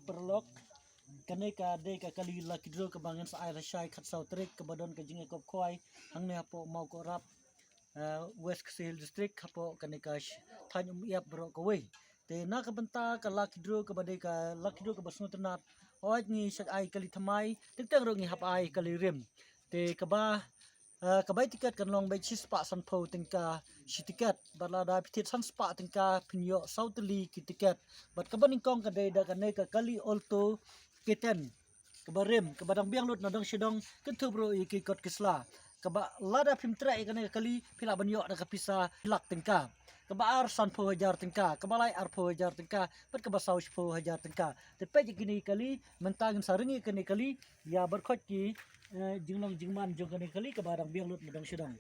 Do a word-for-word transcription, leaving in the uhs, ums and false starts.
Paralok, kane ka dei ka kali lucky draw kaba ngan sa ai lashai khatsaw tarik, kaba don ka jingïakop khwai hangne hapoh Mawkohrap, eh, West Khasi Hills District, hapoh kane ka sh-, thaiñ Umïap baroh kawei. Te na ka bynta ka lucky draw kaba dei ka lucky draw kaba sngewtynnat, hooid ngi shait ai kali thymmai, teng teng ruh ngi hap ai kali rim. Te kaba, eh, ka bai tiket kan long beit shispah sanphew tyngka shi tiket. Bad lada phi thied san spah tyngka phin ïoh saw tylli ki tiket. Bad kaba nyngkong ka dei da kane ka kali Alto K ten, kaba rim, kaba dang biang lut na dong shi dong, kynthup ruh ïa ki kot ki sla. Kaba lada phim treh ïa kane ka kali, phi lah ban ïoh da ka pisa lak tyngka. Kaba ar sanphew hajar tyngka, kaba lai arphew hajar tyngka, bad kaba saw shiphew hajar tyngka. Te peit ïa kine ki kali, mynta ngin sa ring ïa kine ki kali, ïa ban khot ki, eh, jinglong jingman jong kane ka kali kaba dang biang lut na dong shi dong.